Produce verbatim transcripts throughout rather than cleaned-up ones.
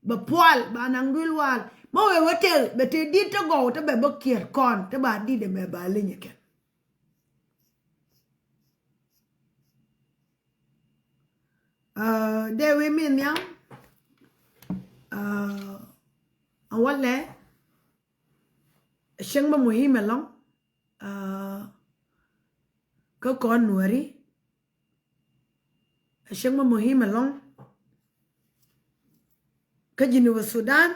bɛ pual ba naŋ duil wal. Mɛ wee wä tëë bɛ tëë dit ti gɔw ti bɛ bä kiɛt kɔn ti ba dit ɛmɛ ba leny ɛ kɛn. Dee wi̱i̱ min nhiam. Ɛ walɛ cieŋ mɛ muhim ɛlɔ̱ŋ kä kɔn Nuäri. Ɛ cieŋ mɛ muhim ɛlɔ̱ŋ kä Jinub Sudan.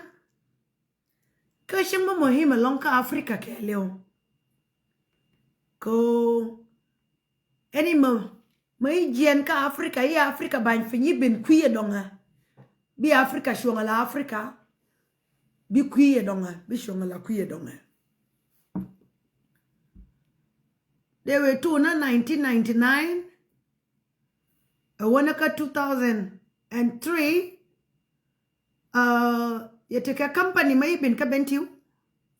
Kä cieŋ mɛ muhim ɛlɔ̱ŋ kä Africa kɛɛliw. Kä ɛn imɛ mɛ i̱ jiɛn kä Africa, i̱ Africa ba̱ny piny i̱ ben kui̱ ɛ dɔŋɛ. Bi Africa cuɔ̱ŋ ala Africa. Bi kui̱ ɛ dɔŋɛ, bi cuɔ̱ŋ ala kui̱ ɛ dɔŋɛ. Dee wee tuunä nineteen ninety-nine. Ɛ wänä kä two thousand and three. Yɛ tekɛ company mɛ i̱ ben kä Bentiu.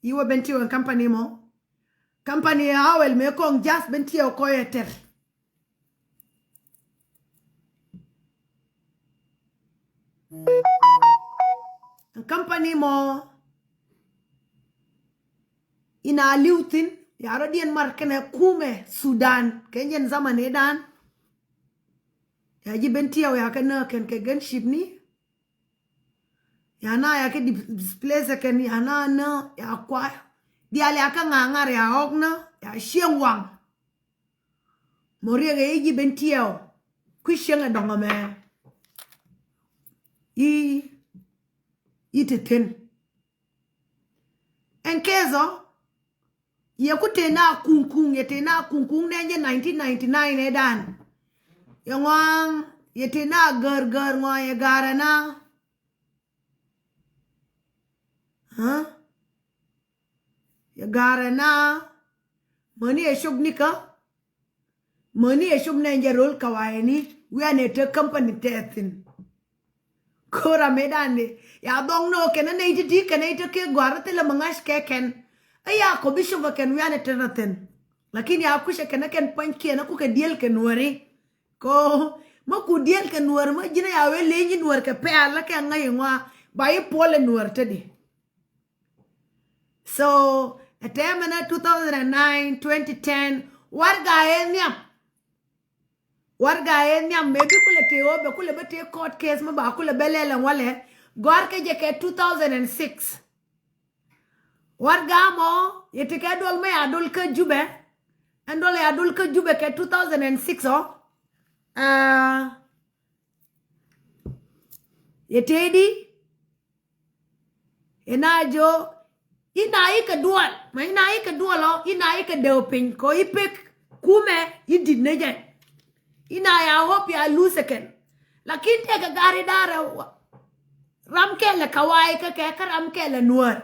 I̱ wä Bentiu ɛn company mɔ. Company ɛ awel mëë kɔŋ jath Bentiu kɔyɛ tɛr. Ɛn company mɔ ina li̱w thi̱n ya rɔ diɛn mar kɛnɛ kumɛ Sudan kɛ nyɛn zamani dan. Ya ji̱ Bentiu ya kɛ nä kɛn kɛ gunship ni. Ya na ya kɛ displace kɛn ya na nä ya kua. Dial ya kɛ ŋaŋar ya ɣɔk nä ya cieŋ waŋ. Mɔ riɛk ɛ i̱ ji̱ Bentiu kui̱ cieŋ ɛ dɔŋ ɛmɛ. I̱ i̱ te thin. Ɛn case ɔ yɛ ku te na kuŋ kuŋ, yɛ te na kuŋ kuŋ nɛ jɛ nineteen ninety-nine ɛ dan. Yɛ ŋɔaŋ yɛ te na gär gär ŋɔaŋ yɛ garɛ na. Yɛ garɛ na. Mäni ɛ cop nikä. Mäni ɛ cop nɛ jɛ rol kawayɛ ni wianɛ te company tɛthin. Kora me dan de ya dhɔŋ nɔ kɛn a nɛy ti ti kɛn a ite ke gɔar a thilɛ ma ŋa̱c kɛ kɛn. A ya kɔ bi cop a kɛn wianɛ te na thin. Lakin ya kucɛ kɛn a kɛn pua̱ny kiɛn a kukɛ diel kɛ Nuäri. Ko ma ku diel kɛ Nuäri ma ji̱n a ya wee leny i Nuäri kɛ pɛɛl la kɛ ŋa̱c i ŋɔa ba i puɔl ɛ Nuäri te di. So ɛ tɛmɛ na two thousand and nine, twenty ten warga ɛ nhiam. Warga ɛ nhiam mɛ bi kulɛ tëë ɣöö bɛ kulɛ bä tëë court case mi ba kulɛ bä lɛl ɛn walɛ. Gɔ̱a̱r kɛ jɛ kɛ two thousand and six. Warga mɔ yɛ ti kɛ duɔl mɛ ya dol kä Jubɛ. Ɛn duɔl ya dol kä Jubɛ kɛ two thousand and six ɔ. Yɛ tëë di Ina jo ina ikɛ duɔl ma ina ikɛ duɔl ɔ ina ikɛ dee piny kɔ ipek kumɛ idit ne jɛ. Ina ya hope ya lose kɛn. Lakin tɛkɛ gari darɛ ram kɛlɛ kawai kɛ kɛ kä ram kɛlɛ Nuäär.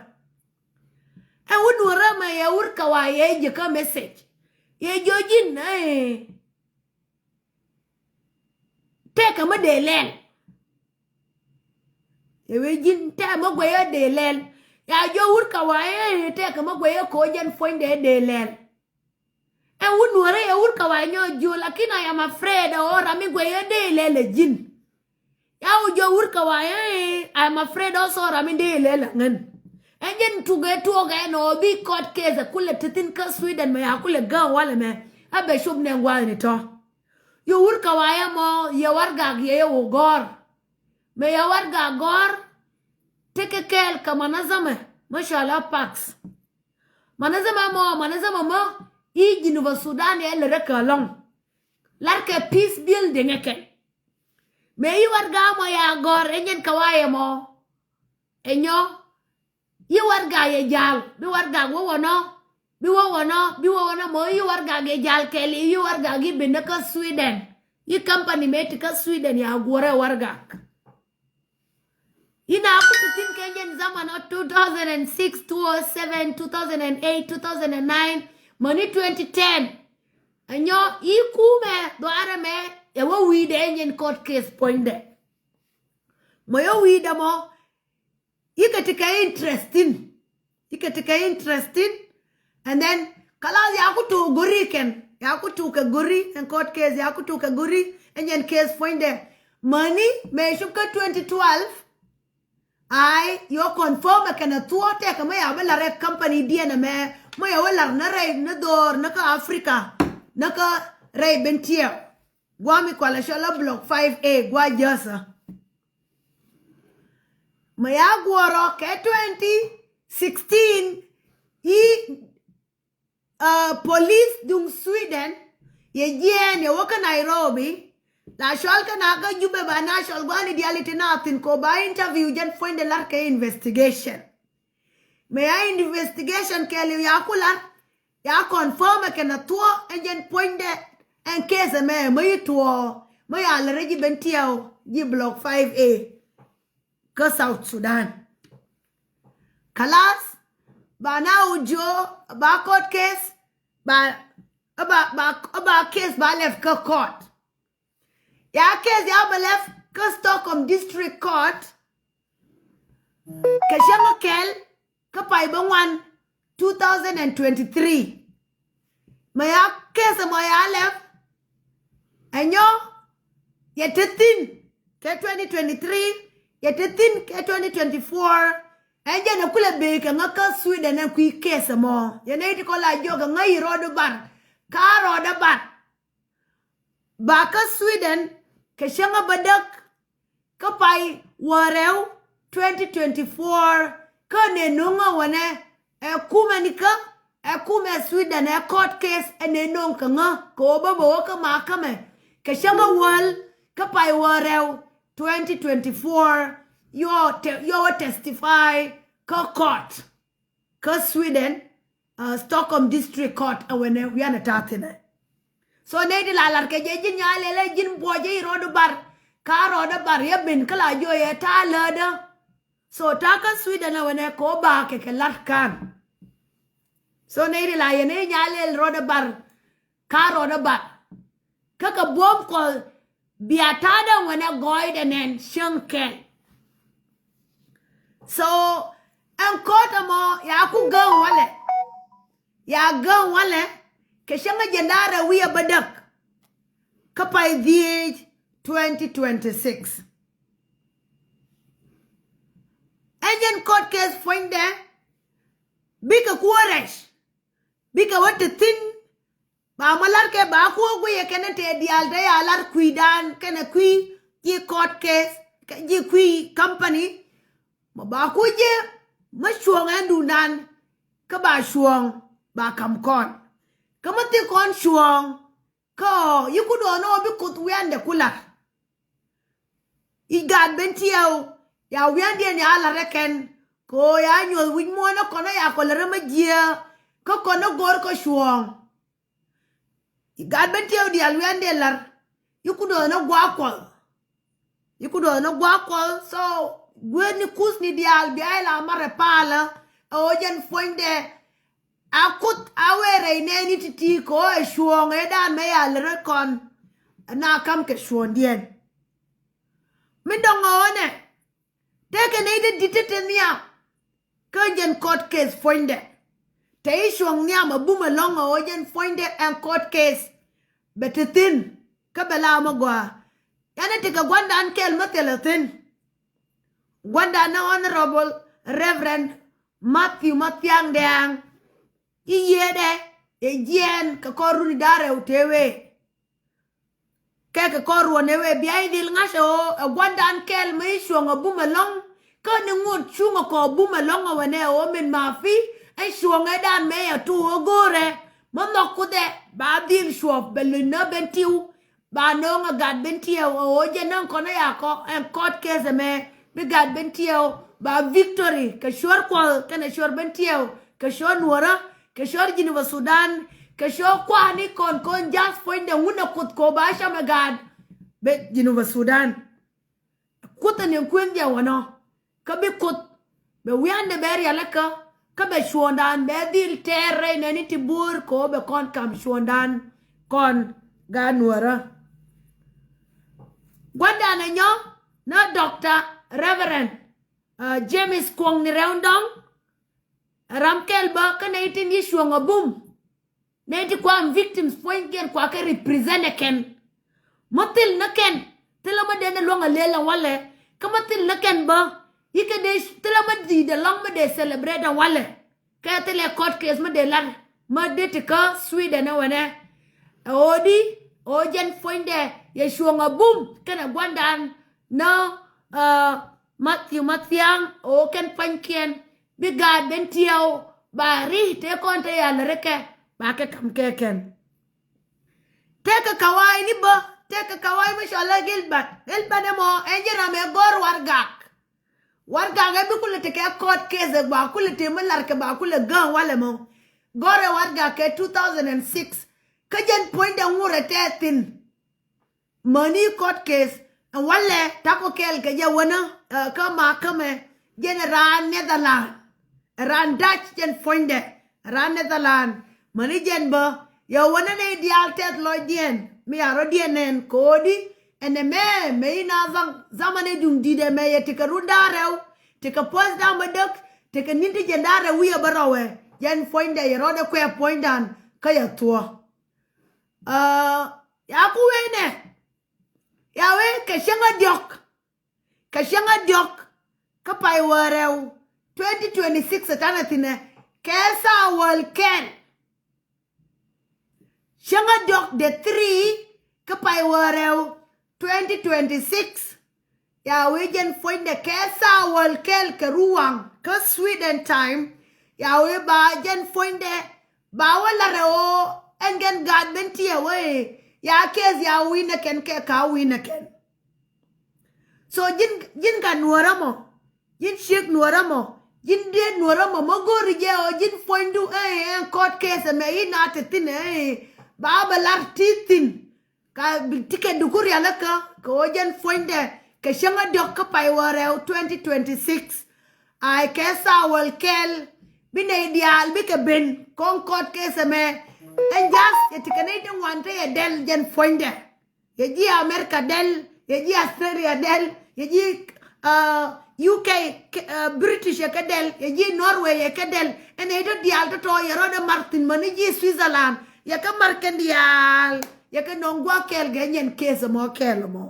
Ɛ wur Nuäär ɛ mɛ yɛ wur kawai yɛ ji̱ kä message yɛ ji̱ ji̱n ɛ. Tɛkɛ mä dee lɛl. Ɛ wee ji̱n tɛkɛ mä guɛyä dee lɛl. Ya jiɔ wur kawai ɛ tɛkɛ mä guɛyä ko̱ jɛn puɔ̱nydɛ dee lɛl. Ɛ wur Nuäärä yɛ wur kawai nyɔ jiö lakin I am afraid ɛ ɣöö ram mi guɛyä dee lɛl ɛ ji̱n. Ya wä jiɔ wur kawai ɛ I am afraid also ram mi dee lɛl ɛ ŋän. Ɛ jɛn tukɛ tuɔɔkɛ ɛn ɣöö bi court case ɛ kulɛ ti thi̱n kä Sweden mɛ ya kulɛ gäk walɛ mɛ. A bɛ cop nɛ gua̱a̱th ni tɔ̱. Yɛ wur kawayɛ mɔ yɛ wargak yɛ yɛ wä gɔ̱r. Mɛ yɛ wargak gɔ̱r. Tekɛ kɛɛl kɛ manazama mɔ cɔal a pax. Manazama mɔ manazama mɔ i̱ Jinub Sudan yɛ lɛ rɛ kɛ lɔŋ. Lar kɛ peace building ɛ kɛn. Mɛ i̱ wargak mɔ ya gɔ̱r ɛ nyɛn kawayɛ mɔ. Ɛ nyɔ Yi wargak yɛ jal bi wargak wä wä nɔ. Bi wä wä nɔ bi wä wä nɔ mɔ yi wargak yɛ jal kɛli yi wargak yi bi ni kä Sweden. Yi company mɛ ti kä Sweden ya guɔrɛ wargak. Yi na ku ti tin kɛ jɛn zaman ɔ two thousand and six, two oh seven, two thousand and eight, two thousand and nine, mani twenty ten. Ɛ nyɔ yi kumɛ dhuarɛ mɛ ɛ wä wi̱i̱dɛ ɛ nyɛn court case puɔ̱nydɛ. Mɔ yɛ wi̱i̱dɛ mɔ Ikɛ ti kɛ interest in. Ikɛ ti kɛ interest in. And then kalas ya ku tuk go̱ri kɛn ya ku tuk kɛ go̱ri ɛn court case ya ku tuk kɛ go̱ri. Ɛn yɛn case puɔ̱nydɛ. Mäni mɛ cop kä twenty twelve. Ai, yɔ confirm ɛ kɛnɛ thuɔ̱k tɛkɛ mä ya bä la̱r ɛ company diɛn ɛmɛ, mä ya wä la̱r ni rɛy ni dho̱r ni kä Africa ni kä rɛy Bentiu. Guami kualɛ cɔl a block five A gua jäsä. Mä ya guɔrɔ kɛ twenty sixteen i̱ police duŋ Sweden yɛ jiɛɛn yɛ wä kä Nairobi. La cɔl kä na kä Jubɛ ba na cɔl gua̱a̱ni diali ti na thin ko ba interview jɛn puɔ̱nydɛ lar kɛ investigation. Mä ya investigation kɛɛliw ya ku lar ya confirm ɛ kɛn a thuɔ̱k ɛn jɛn puɔ̱nydɛ ɛn case ɛmɛ mä yi tuɔɔk mä ya lɛ rɛ ji̱ Bentiu ji̱ block five A kä South Sudan. Kalas, ba na wä jiö ba court case ba ba ba ba case ba lɛp kä court. Ya case ya bä lɛp kä Stockholm District Court kɛ cäŋ kɛl kä pay bä ŋuan two thousand and twenty-three. Mä ya case mɔ ya lɛp ɛnyɔ yɛ te thin kɛ twenty twenty-three, yɛ te thin kɛ twenty twenty-four. Ɛn jɛn ɛ kulɛ bee kɛ ŋä kä Sweden ɛn kui̱ case mɔ yɛn ɛ ti kɔ la jiök kɛ ŋä yi rɔɔd bar ka rɔɔd bar. Ba kä Sweden kɛ cäŋ bä däk kä pay wäl rɛw twenty twenty-four kä nɛ no̱ŋä wänɛ ɛ kumɛ ni kä ɛ kumɛ Sweden ɛ court case ɛ nɛ no̱ŋ kɛ ŋä kɛ wä bä bä wä kä makämɛ kɛ cäŋ wäl kä pay wäl rɛw twenty twenty-four. Yɔ te yɔ wä testify kä court kä Sweden, Stockholm District Court ɛ wänɛ wianɛ ta̱a̱ thinɛ. So nɛy ti la lar kɛ jɛ ji̱n nyalɛl ɛ ji̱n buɔcɛ i̱ rɔɔd bar ka rɔɔd bar yɛ ben kä la jiɔ yɛ ta̱a̱ lädä. So ta̱a̱ kä Sweden ɛ wänɛ kɛ wä ba kɛ kɛ lar ka̱n. So nɛy ti la yɛn i̱ nyalɛl rɔɔd bar ka rɔɔd bar kä kɛ buɔ̱m Kuɔth bia ta̱a̱dɛ wänɛ gɔɔydɛ nɛn cäŋ kɛl. So ɛn court ɛmɔ ya ku gäŋ walɛ ya gäŋ walɛ kɛ cäŋ jɛn da̱rɛ wi̱i̱ ɛ bä däk kä pay dhieec twenty twenty-six. Ɛn jɛn court case puɔ̱nydɛ bikɛ kuäär rɛc bikɛ wä te thi̱n. Ba mɔ lar kɛ ba kuɔ guiyɛ kɛn te diaal te ya lar kui̱dan kɛnɛ kui̱ ji̱ court case kɛ ji̱ kui̱ company. Mɔ ba kuɔ jiɛ mä cuɔ̱ɔ̱ŋ ɛn duundan kä ba cuɔ̱ɔ̱ŋ ba kam kɔn kä mä thik kɔn cuɔ̱ɔ̱ŋ. Kä yi ku duɔ̱ɔ̱n ɔ bi Kuoth wiandɛ ku lar. I̱ gaat Bentiu ya wiandiɛn ya lar ɛ kɛn kɛ ɣöö ya nyuɔth wi̱c muɔ̱ɔ̱n ɛ kɔn ɛ ya kɔ lar ɛ mä jiääk kä kɔn ɛ go̱o̱r kä cuɔ̱ɔ̱ŋ. I̱ gaat Bentiu diaal wiandiɛn lar yi ku duɔ̱ɔ̱n ɛ gua̱a̱k Kuɔth. Yi ku duɔ̱ɔ̱n ɛ gua̱a̱k Kuɔth. So gueetni kuthni diaal bia ila marɛ paalä ɛ ɣöö jɛn puɔ̱nydɛ. A Kuoth a wee rɛy nɛɛni ti̱ti̱ kɛ ɣöö ɛ cuɔ̱ɔ̱ŋ ëëdan mëë ya lät rɔ̱ kɔn. Ɛ na ka̱m kɛ cuɔ̱ɔ̱ŋdiɛn. Min dɔ̱ŋ ɣɔ̱ɔ̱nɛ tekɛ nɛy ti di̱t ti te nhiam. Kä jɛn court case puɔ̱nydɛ te i̱ cuɔ̱ɔ̱ŋ nhiam a bum ɛlɔ̱ŋ ɣöö jɛn puɔ̱nydɛ ɛn court case. Bɛ te thi̱n kä bɛ la mɔ gɔaa. Yɛn i̱ tekɛ gua̱ndan kɛl mä thilɛ thi̱n. Gua̱ndan ni Honorable Reverend Matthew Mathiang Dɛ̈ɛ̈ŋ. I̱ yiëëdɛ ɛ jiɛɛn kɛ kɔr runi da̱rɛ wä tëë wee. Kɛ kɛ kɔr ruɔ̱n ëë wee bia i̱ dhil ŋa̱cä ɣöö ɛ gua̱ndan kɛl mi i̱ cuɔ̱ŋ ɛ bum ɛlɔ̱ŋ. Kä ni ŋot cuŋ ɛ kɔ bum ɛlɔ̱ŋ ɛ wänɛ ɣöö min ma pi̱ ɛ cuɔ̱ŋ ëëdan mëë ɛ tuɔɔk ɛ go̱o̱rɛ. Mi nhɔk Kuoth ɛ ba dhil cuɔp bɛ luny ni Bentiu. Ba no̱o̱ŋ ɛ gat Bentiu ɛ ɣöö jɛ näŋ kɔn ɛ ya kɔ ɛn court case ɛmɛ. Bi gat Bentiu ba victory kɛ cuɔ̱r Kuɔth kɛnɛ cuɔ̱r Bentiu kɛ cuɔ̱r Nuɔ̱rä kɛ cuɔ̱r Jinubä Sudan kɛ cuɔ̱r kua̱a̱ni kɔn kɔn ja̱th puɔ̱nydɛ ŋun ɛ Kuoth kɛ ɣöö ba cam ɛ gat. Bɛ Jinubä Sudan. Kuoth ɛ ni kuën jɛ wänɔ. Kä bi Kuoth bɛ wiandɛ bɛ rialikä kä bɛ cuɔ̱ɔ̱ŋdan bɛ dhil tɛɛr rɛy nɛni ti bo̱o̱r kɛ ɣöö bɛ kɔn kam cuɔ̱ɔ̱ŋdan kɔn gaat Nuɔ̱rä. Gua̱ndan ɛ nyɔ ni Doctor Reverend James Kuɔŋ ni Rɛw Dɔŋ. Ram kɛl bä kä nɛy tin yi cuɔ̱ɔ̱ŋ ɛ bum. Nɛy ti kuam victims puɔ̱nykiɛn kua kɛ represent ɛ kɛn. Mä thil ni kɛn thilɛ mä den ɛ luäŋ ɛ lël ɛ walɛ. Kä mä thil ni kɛn bä Ti kɛ dee thilɛ mä di̱i̱t ɛlɔ̱ŋ mä dee celebrate ɛ walɛ. Kɛ thilɛ court case mä dee lar mä dee ti kä Sweden ɛ wɛnɛ. Ɛ ɣöö di ɣöö jɛn puɔ̱nydɛ yɛ cuɔ̱ŋ a bum kɛnɛ gua̱ndan nä Matthew Mathiaŋ ɣöö kɛn pua̱nykiɛn bi gaat ben tiɛɛw ba ri tëë kɔn te yal rikɛ ba kɛ kam kɛ kɛn. Tekɛ kawai ni bä tekɛ kawai mi cɔl ɛ Gilbert. Gilbert ɛmɔ ɛn ji̱ ram ɛ gɔr wargak. Wargak ɛ bi kulɛ ti kɛ court case ɛ gua kulɛ ti mi lar kɛ ba kulɛ gäŋ walɛ mɔ. Gɔr ɛ wargak kɛ two thousand and six. Kä jɛn puɔ̱nydɛ ŋurɛ tɛɛ thin. Mäni court case ɛn walɛ takɔ kɛɛl kɛ jɛ wänä kä makämɛ jɛn raan Netherland. Raan Dutch jɛn puɔ̱nydɛ raan Netherland. Mäni jɛn bä yɛ wänä nɛy diaal tɛth lɔcdiɛn mi a rɔ̱diɛn nɛn ko̱o̱di. Ɛn ɛmɛ mɛ in a dhaŋ dhamanɛ duŋ di̱t ɛmɛ yɛ tekɛ run da̱ŋ rɛw. Tekɛ puɔ̱th da̱ŋ bä däk. Tekɛ ni̱n ti jɛn da̱ŋ rɛw wi̱i̱ ɛ bä rɔwɛ. Jɛn puɔ̱nydɛ yɛ rɔɔdɛ kuɛ puɔ̱nydan kä yɛ thuɔ̱. Ya ku wee nɛ ya wee kɛ cäŋ a diɔ̱k. Kɛ cäŋ a diɔ̱k kä pay wäl rɛw twenty twenty six ɛ tanɛ thi̱nɛ kɛ thaa wäl kɛl. Cäŋ a diɔ̱k dee three kä pay wäl rɛw twenty twenty six. Ya wee jɛn puɔ̱nydɛ kɛ thaa wäl kɛl kɛ ruwaŋ kä Sweden time. Ya wee ba jɛn puɔ̱nydɛ ba wä lar ɛ ɣöö ɛn gɛn gaat ben tiɛɛw ɛ ya case ya wi̱i̱ nɛ kɛn kɛ ka wi̱i̱ nɛ kɛn. So ji̱n ji̱n ka nuɔ̱ɔ̱rä mɔ ji̱n ciek nuɔ̱ɔ̱rä mɔ ji̱n diet nuɔ̱ɔ̱rä mɔ mä go̱o̱ri jɛ ɣöö ji̱n puɔ̱nydu ɛ ɛn court case ɛmɛ i̱ na te thi̱n ɛ ba bɛ lar ti thi̱n. Ka ti kɛ duk ku rialikä kɛ ɣöö jɛn puɔ̱nydɛ kɛ cäŋ a diɔ̱k kä pay wäl rɛw twenty twenty six. Ay kɛ thaa wäl kɛl bi nɛy diaal bikɛ ben kɔn court case ɛmɛ. Ɛn jath yɛ ti kɛ nɛy ti ŋuan te yɛ dɛl jɛn puɔ̱nydɛ. Yɛ ji̱ America dɛl yɛ ji̱ Australia dɛl yɛ ji̱ UK, British yɛ kɛ dɛl yɛ ji̱ Norway yɛ kɛ dɛl. Ɛn nɛy ti diaal tɔ̱tɔ̱ yɛ rɔɔdɛ mar thi̱n mäni ji̱ Switzerland. Yɛ kɛ mar kɛn diaal yɛ kɛ nɔŋ gua̱a̱th kɛɛl gɛ nyɛn case ɛmɔ kɛɛl ɛmɔ.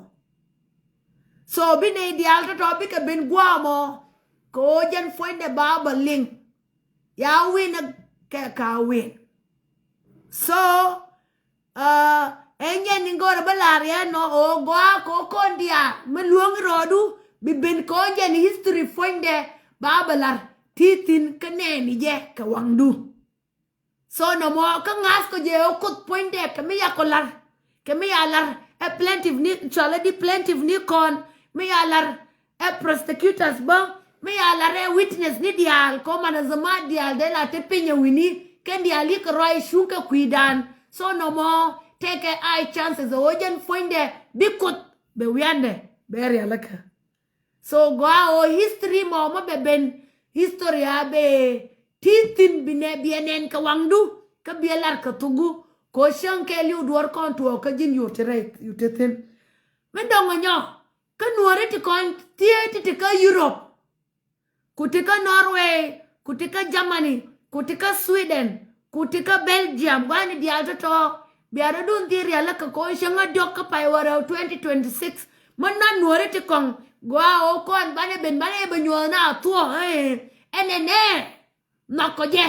So bi nɛy diaal tɔ̱tɔ̱ bikɛ ben gua̱a̱th ɛmɔ kɛ ɣöö jɛn puɔ̱nydɛ ba bä liŋ. Ya win kɛ ka win. So ɛ nyɛn ni go̱o̱rɛ bä lar yɛn nɔ ɣöö gɔaa kɛ ɣöö kɔn diaal mi luäŋ rɔɔdu bi ben kɛ ɣöö jɛn history puɔ̱nydɛ ba bä lar ti thi̱n kä nɛɛni jɛ kɛ waŋdu. So nɔmɔ kä ŋa̱th kɔ jɛ ɣöö kuoth puɔ̱nydɛ kɛ mi yakɔ lar kɛ mi ya lar ɛ plaintiff ni cɔalä di plaintiff ni kɔn mi ya lar ɛ prosecutors bä mi ya lar ɛ witness ni diaal kɔ manazama diaal dee la te piny ɛ wi̱ni kɛn diaal yikɛ ruac cuŋ kɛ kui̱dan. So nɔmɔ tekɛ ai chances ɛ ɣöö jɛn puɔ̱nydɛ bi kuoth bɛ wiandɛ bɛ rialikä. So gɔaa ɣöö history mɔ mɔ bɛ ben history a bɛ ti thi̱n bi nɛ biɛ nɛn kɛ waŋdu kä biɛ lar kɛ thuku. Kɛ ɣöö cäŋ kɛɛliw duɔ̱ɔ̱r kɔn tuɔɔk kä ji̱n yut ti rɛy yut ti thi̱n. Mi dɔ̱ŋ ɛ nyɔ kä nuɔ̱ɔ̱ri ti kɔn thieec ti ti kä Europe ku ti kä Norway ku ti kä Germany ku ti kä Sweden ku ti kä Belgium gua̱a̱ni diaal tɔ̱tɔ̱. Bia rɔ̱dun dhil rialikä kɛ ɣöö cäŋ a diɔ̱k kä pay wäl rɛw twenty twenty six. Mä na̱n nuɔ̱ɔ̱ri ti kɔŋ gɔaa ɣöö kɔn banɛ ben banɛ bɛ nyuɔ̱th na a thuɔ̱k ɛ ɛn ɛnɛ nhɔk kɔ jɛ.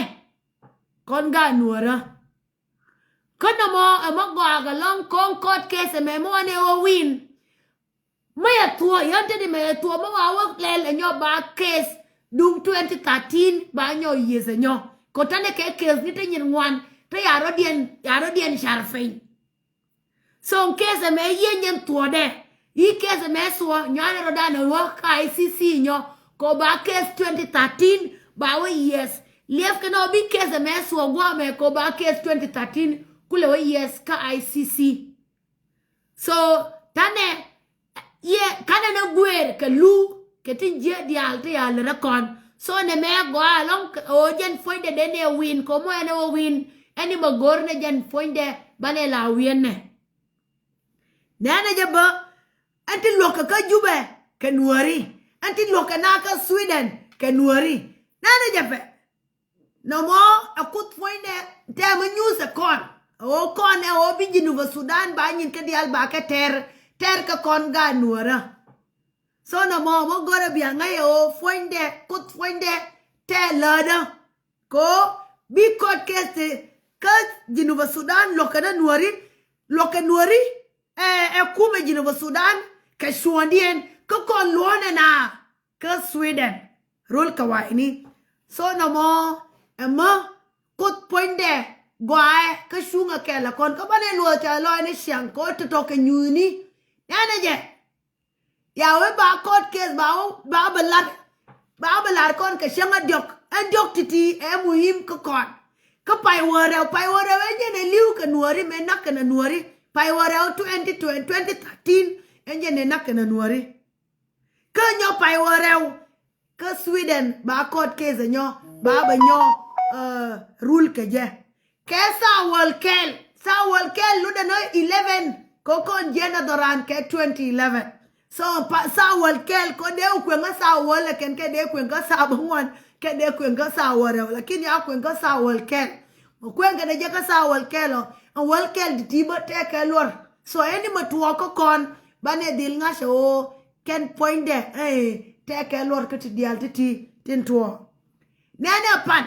Kɔn gaat nuɔ̱ɔ̱rä kä nɔmɔ ɛmɔ gɔaa kɛ lɔŋ ko̱o̱ŋ court case ɛmɛ mɔ wanɛ ɣöö win. Mä yɛ thuɔ̱k yɛn te di mɛ yɛ thuɔ̱k mä wa wä lɛl ɛ nyɔ ba case duŋ twenty thirteen ba nyɔ yieth ɛ nyɔ. Kɔ tɛnɛ kɛ case ni te nyin ŋuan te ya rɔ̱diɛn ya rɔ̱diɛn car piny. So case ɛmɛ yiëë nyɛn thuɔ̱ɔ̱dɛ i̱ case ɛmɛ thuɔ̱k nyɔanɛ rɔ̱dan ɛ wä kä I C C nyɔ. Kɔ ba case twenty thirteen ba wä yieth liɛpkɛ nɔ bi case ɛmɛ thuɔ̱k gua̱a̱mɛ kɔ ba case twenty thirteen kulɛ wä yieth kä I C C. So tanɛ yɛ kanɛ nɛ guer kɛ lu kɛ ti jiɛ diaal ti ya lɛ rɛ kɔn. So nɛ mɛ gɔaa lɔŋ ɣöö jɛn puɔ̱nydɛ dee nɛ win kɛ mɔ ɛn ɣöö win ɛn i̱ bɛ go̱r nɛ jɛn puɔ̱nydɛ banɛ la wiɛn nɛ. Nɛnɛ jɛ bä ɛn ti luɔ̱kɛ kä Jubɛ kɛ nuääri ɛn ti luɔ̱kɛ na kä Sweden kɛ nuääri. Nɛnɛ jɛ pɛ. Nɔmɔ ɛ kuoth puɔ̱nydɛ tɛmɛ nyuuth ɛ kɔn ɛ ɣöö kɔn ɛ ɣöö bi Jinub Sudan ba nyin kä diaal ba kɛ tɛr tɛr kɛ kɔn gaat nuäärä. So nɔmɔ mɔ gɔrɛ bia ŋäc ɛ ɣöö puɔ̱nydɛ, Kuoth puɔ̱nydɛ tɛɛ lätdä. Kɛ ɣöö bi court case ti kä Jinub Sudan luɔ̱kɛ ni Nuääri, luɔ̱kɛ Nuääri ɛ, ɛ kumɛ Jinub Sudan kɛ cuɔ̱ɔ̱ŋdiɛn kä kɔn luɔ̱ɔ̱nɛ na kä Sweden. Rul kɛ wa̱i̱ni. So nɔmɔ ɛmɔ Kuoth puɔ̱nydɛ gɔaaɛ kä cuŋɛ kɛl ɛ kɔn kä banɛ luɔ̱ɔ̱c ca lɔcni ciaŋ kɛ ɣöö tɔ̱tɔ̱ kɛ nyuuthni. Nɛnɛ jɛ. Ya wee ba court case ba wä ba bɛ lar. Ba bɛ lar kɔn kɛ cäŋ a diɔk. Ɛn diɔk ti̱ti̱ ɛ muhim kä kɔn. Kä pay wä rɛw, pay wä rɛw ɛn jɛn ɛ li̱w kɛ Nuääri mëë nak kɛn ɛ Nuääri. Pay wä rɛw twenty twenty, twenty thirteen ɛn jɛn ɛ nak kɛn ɛ Nuääri. Kä nyɔ pay wä rɛw kä Sweden ba court case ɛ nyɔ ba bɛ nyɔ, uh, rul kɛ jɛ. Kɛ Samuel kɛl, Samuel kɛl lotdɛ ni eleven kɛ kɔn jiɛn a dhɔran kɛ twenty eleven. So pa, Samuel kɛl kɔ dee kueŋ kä Samuel ɛ kɛn kɛ dee kueŋ kä Samuel ŋuan kɛ dee kueŋ kä Samuel rɛw, lakin ya kueŋ kä Samuel kɛl. Mɛ kueŋ kɛ dee jɛ kä Samuel kɛl ɔ, ɛn wäl kɛl ti ti bä tɛkɛ luɔr. So ɛn ni mɛ tuɔɔk kä kɔn banɛ dhil ŋa̱cä ɣöö kɛn puɔ̱nydɛ, eh, tɛkɛ luɔr kä ti diaal ti ti tin tuɔɔk. Nɛnɛ pan.